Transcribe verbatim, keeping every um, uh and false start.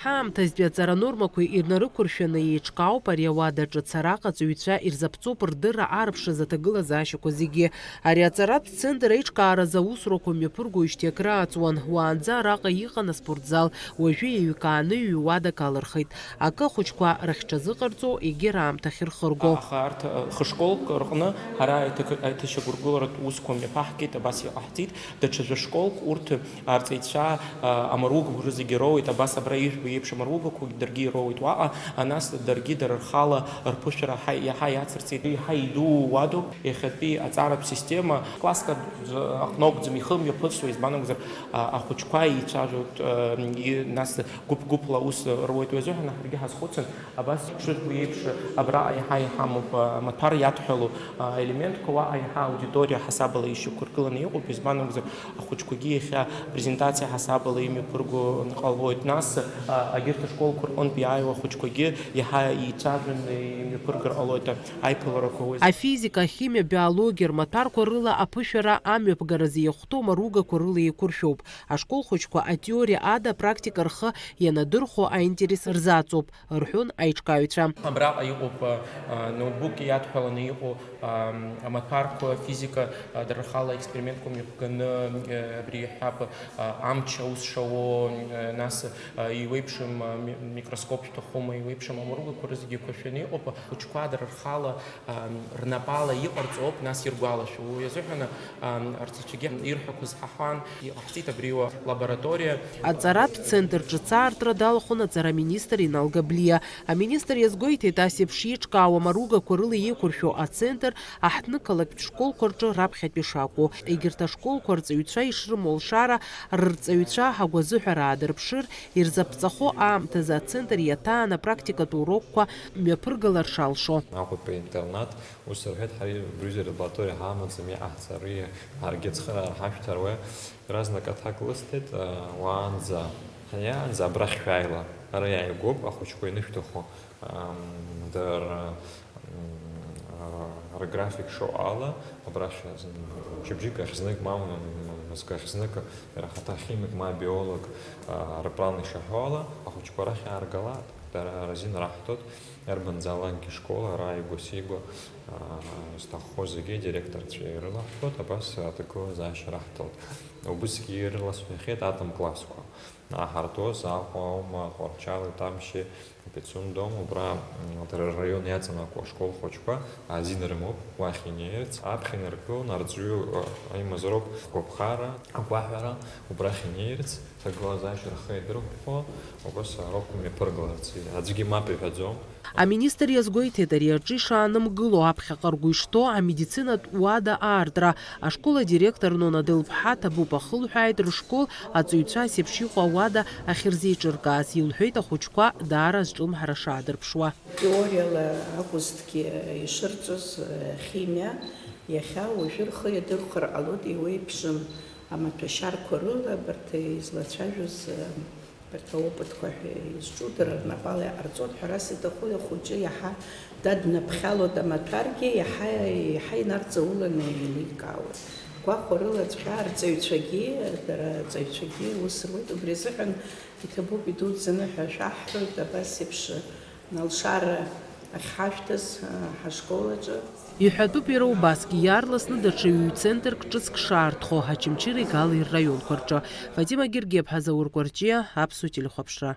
Ҳаамҭазтәи аҵара нормақәа инарықәыршәаны еиҿкаауп ари ауадаҿы ацара аҟаҵаҩцәа ирзаԥҵоуп рдырра аарԥшыз аҭагылазаашьақәа зегьы. Ари аҵаратә центр аиҿкааразы аусурақәа мҩаԥыргоижьҭеи акры ааҵуан. Уаанӡа араҟа иҟан аспортзал, уажәы еиҩкааны ҩ-уадак алырхит. Акы ахәыҷқәа рахьҽазыҟарҵо, егьи раамҭахь ирхырго. Аха арҭ, э, хышколк рҟны ҳара аиҭак-, аиҭашьақәыргыларатә усқәа мҩаԥаҳгеит, абас иҟаҳҵеит. Даҽа жәа-школк урҭ арҵаҩцәа, а, амаругақәа рызегьы роуеит, абас абра ижәбо еиԥш амаругақәагьы даргьы ироуеит уаҟа, а нас даргьы дара рхала рԥышәара ҳа-, иаҳа иацырҵеит. Иаҳа идуу уадоуп иахьатәи аҵаратә система. Класск аӡ-, аҟны акәӡам ихы мҩаԥысуа, избан акәзар, а, ахәыҷқәа еицәажәоит, а, и-, нас гәыԥ-гәыԥла аус руеит. Уи азыҳәан ҳаргьы ҳазхәыцын, абас шыжәбо еиԥш, абраҟа иаҳа иҳамоуп, а, амаҭәар иадҳәалоу, а, елементқәа, уаҟа иаҳа аудиториа ҳасабала ишьақәыргыланы иҟоуп, избан акәзар, ахәыҷқәагьы иахьа презентациа ҳасабала имҩаԥырго ҟалоит. Нас, а, агьырҭ ашколқәа рҟынтә иааиуа ахәыҷқәагьы иаҳа еицәажәаны имҩаԥыргар ҟалоит аиԥыларақәа. Уи Афизика, ахимиа, абиологиа рмаҭәарқәа рыла аԥышәара амҩаԥгаразы иахәҭоу амаругақәа рыла еиқәыршәоуп. Ашкол хәыҷқәа атеориа ада апрактика рхы ианадырхәо аинтерес рзаҵоуп, рҳәон аиҿкааҩцәа. Абраҟа иҟоуп, а, ноутбук иадҳәаланы иҟоу, а, амаҭәарқәа, физика, а, дара рхала аекспериментқәа мҩаԥганы, а, абри иҳәап, а, амч аус шауо, а, нас, а, иуеиԥшым, а, ми-, микроскоп шәҭахума, иуеиԥшым амаругақәа рызегьы еиқәыршәаны иҟоуп, ахәыҷқәа дара рхала, а, рнапала иҟарҵо ауп, нас иргәалашәо. Уи азыҳәан, а, арҵаҩцәагьы ирҳәақәоз ҳаҳәан, иҟаҳҵеит абри лабораториа. Аҵаратә центр ҿыц аартра далахәын аҵара аминистр Инал Габлиа. Аминистр иазгәеиҭеит, ас еиԥш еиҿкаау амаругақәа рыла еиқәыршәоу ацентр аҳҭнықалақьтә школқәа рҿы раԥхьатәи шакәу. Егьырҭ ашколқәа рҵаҩцәа ишрымоу алшара, рырҵаҩцәа агәазыҳәара аадырԥшыр, ирзаԥҵахо аамҭазы ацентр иаҭааны апрактикатә урокқәа мҩаԥыргалар шалшо. Аҟәатәи интернат, ус рҳәеит, ҳара убри лабораториа ҳамаӡам, иҟаҳҵари, ҳаргьы ацхыраара ҳашәҭаруеи? Иаразнак аҭак лысҭеит, уаанӡа, ҳаиаанӡа абрахь шәааила, ара иааигәоуп, ахәыҷқәа ианышәҭаху, ам, дара, м, а, рграфик шыҟоу ала, абра шәа-, зн-, мчыбжьык ахь знык, ма м-, мызкы ахь знык, иара ахаҭа химик, ма биолог, а, рплан ишаҳәо ала, ахәыҷқәа арахь иааргалааит, дара аразин раҳҭоит, иарбанзаалакгьы школ, ара игәасигәа, а, зҭаххо зегьы адиректорцәа ирылаҳҭоит, абас аҭагылазаашьа раҳҭалт. Убысгьы ирыласҳәахьеит атом классқәа. Аҳартоз, Аҟәа аума, Тҟәарчали, Ҭамшьи, Пицундоу, убра, м, дара рраион иаҵанакуа ашкол хәыҷқәа азин рымоуп уахь инеирц. Аԥхьа инаргылон арҵаҩы, ы, имазароуп агәаԥхара, агәаҳәара, убрахь инеирц, ҭагылазаашьа рхы иадырӷәӷәо, убас аурокқәа мҩаԥыргаларц. Аӡәгьы мап иҳәаӡом. Аминистр иазгәеиҭеит, ари аҿы ишаанымгыло аԥхьаҟа ргәы ишҭоу амедицинатә уада аартра. Ашкол адиректор Нона Делԥҳа Ҭабуп ахылҳәааит рышкол аҵаҩцәа ас еиԥш иҟоу ауада ахьырзеиҿыркааз, илҳәеит ахәыҷқәа даара азҿлымҳара шаадырԥшуа. Теориала акәызҭгьы ишырҵоз, химиа, иахьа уажәы рхы иадырхәар ҟалоит, еиуеиԥшым амаҭәашьарқәа рыла абарҭ излацәажәоз, Абарҭ аопытқәа ҳәа изҿу дара рнапала иҟарҵоит, ҳәарас иҭаху, ахәыҷы иаҳа даднаԥхьалоит амаҭәаргьы, иаҳа, иаҳа инарҵауланы еиликаауеит. Гәахәарыла ҵәҟьа арҵаҩцәагьы, дара арҵаҩцәагьы аус руеит, убри азыҳәан иҭабуп идуӡӡаны ҳәа шәаҳҳәоит, абас еиԥш алшара ахьҳашәҭаз, а, ҳашкол аҿы. Иҳәатәуп иара убасгьы, иаарласны даҽа ҩ-центрк ҿыцк шаарҭхо Очамчыреи Галеи рраионқәа рҿы. Фатима Гергиаԥҳа, Заур Кәарҷиа, Аԥсуа телехәаԥшра.